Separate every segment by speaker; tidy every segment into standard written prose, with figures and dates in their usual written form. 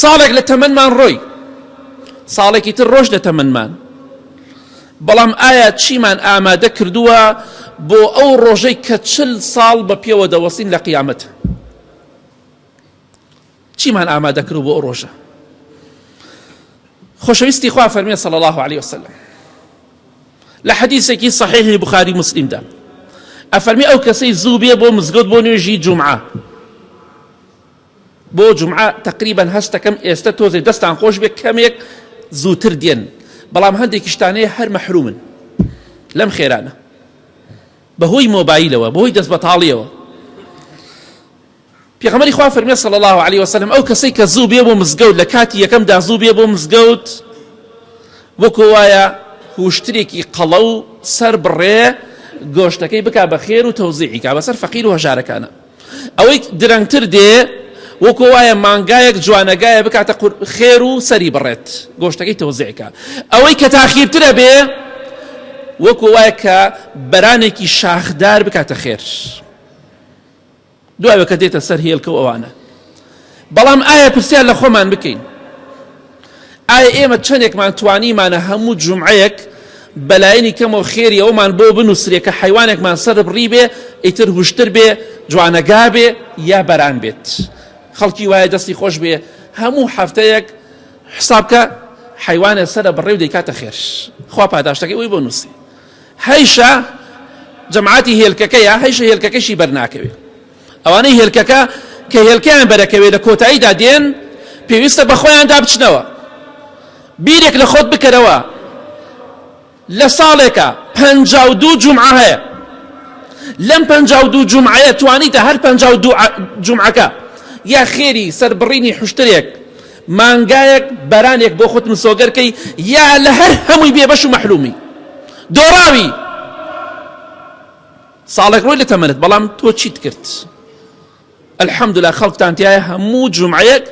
Speaker 1: ساڵێک لە تەمەنمان ڕۆی، ساڵێکی تر ڕۆشت لە تەمەنمان، بەڵام ئایا چیمان ئامادە کردووە بۆ ئەو ڕۆژەی کە چل ساڵ بە پێوە دەوەستین لە قیامەت؟ چیمان ئامادە کرد بۆ ئەو ڕۆژە؟ خۆشەویستی خوا فەرمیێ صلی الله عليه وسلم لە حەدیسێکی صحیحی بخاری مسلمدا ئەفەرمی ئەو کەسەی زوو بێ بۆ مزگەوت بۆ نوێژی جومعە بۆ جومعە تەقریبەن هەستەکەم ئێستە تۆزێ دەستان خۆش بێ کەمێک زووتر دێن بەڵام هەندێکیشتان هەیە هەر مەحرومن لەم خێرانە بەهۆی مۆبایلەوە بەهۆی دەست بەتاڵیەوە پێغەمبەری خوا فەرمی صلی الله علیه وسلم ئەو کەسەی کە زوو بێ بۆ مزگەوت لە کاتی یەکەمدا زوو بێ بۆ مزگەوت وەکو وایە هوشترێکی قەڵەو سەر بڕێ گۆشتەکەی بک بە خێر و تەوزیعی کا بەسەر فەقیر و هەژارەکانە ئەوەی درەنگتر دێ وەکۆ وایە مانگایەک جوانەگایە بکاتە خێر و سەری بڕێت گۆشتەکەی تەوزیعکە ئەوەی کە تاخیرترە بێ وەکو وایە کە بەرانێکی شاخدار بکاتە خێر دوایەوە کە دێتە سەر هێلکە و ئەوانە بەڵام ئایا پرسیار لە خۆمان بکەین ئایا ئێمە چەندێکمان توانیمانە هەموو جومعەیەک بەلایەنی کەمەوە خێری ئەومان بۆ بنووسرێ کە حەیوانێکمان سەر بڕی بێ ئیتر هوشتر بێ جوانەگا بێ یا بەران بێت خەڵکی وایە دەستی خۆش بێ هەموو هەفتەیەک حسابکە حیوانە سەرە بڕێ و دەیکاتە خێر خوا پاداشتەکەی ئەوی بۆ نووسی هەیشە جەماعەتی هێلکەکەیە هەیشە هێلکەکەشی بەرناکەوێ ئەوانەی هێلکەکە کە هێلکەیان بەرەکەوێ لە کۆتاییدا دێن پێویستە بە خۆیاندا بچنەوە بیرێک لە خۆت بکەرەوە لە ساڵێکە 52 جومعە هەیە لەم 52 جومعەیە توانیتە هەر 52 جومعەکە یا خێری سەربڕینی حشترێک مانگایەک بەرانێک بۆ خۆت مسۆگەرکەی یا لە هەر هەمووی بێبەش و مەحرومی دۆڕاوی ساڵێک ڕۆی لە تەمەنت بەڵام تۆ چیت کرد الحمدلله خەڵکتان تایە هەموو جومعەیەک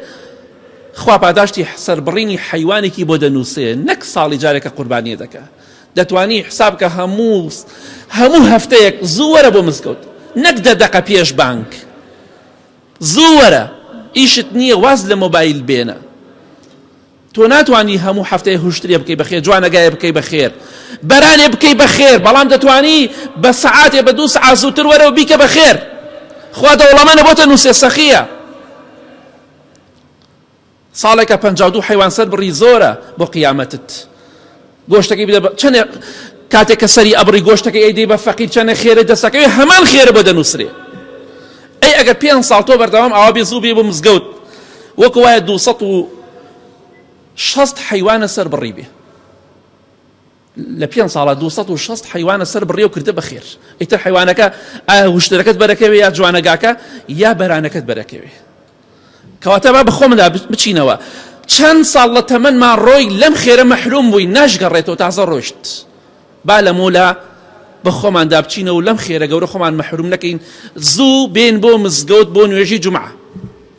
Speaker 1: خوا پاداشتی سەربڕینی حیوانێکی بۆ دەنووسێ نەک ساڵی جارێکە قوربانیە دەکا دەتوانی حساب کە هەموو هەموو هەفتەیەک زوو وەرە بۆ مزگەوت نەک دە دەقە پێش بانک زوو وەرە ئیشت نییە واز لە مۆبایل بێنە تۆ ناتوانی هەموو هەفتەیە هوشترێ بکەی بەخێر جوانەگایە بکەی بەخێر بەرانێ بکەی بەخێر بەڵام دەتوانی بە سەعاتێ بە دوو سەعات زووتر وەرەوە بیکە بەخێر خوا دەوڵەمەنە بۆتە نووسێ سەخیە ساڵێکە 52 حیوان سەر بڕی زۆرە بۆ قیامەتت گۆشتەکەی بدە چەندێ کاتێک کە سەری ئەبڕی گۆشتەکەی ئەیدەی بە فەقیر چەنە خێرە دەستەکەوێ هەمان خێرە بۆ دەنووسرێ ئەی ئەگەر پێ ساڵ تۆ بەردەوام ئاوا بێ زوو بێ بۆ مزگەوت وەکو وایە 260 حیوانە سەر بڕی بێ لە پێ ساڵە 260 حیوانە سەر بڕی و کردە بەخێر ئیتر حیوانەکە ئایا وشترەکەت بەرەکەوێ یا جوانەگاکە یا بەرانەکەت بەرەکەوێ کەواتە با بەخۆمدا بچینەوە چەند ساڵ لە تەمەنمان ڕۆی لەم خێرە مەحروم بووین ناشگەڕێتەوە تازە ڕۆشت با لەمۆلا بە خۆماندا بچینەوە لەم خێرە گەورە خۆمان مەحروم نەکەین زوو بێن بۆ مزگەوت بۆ نوێژی جومعە.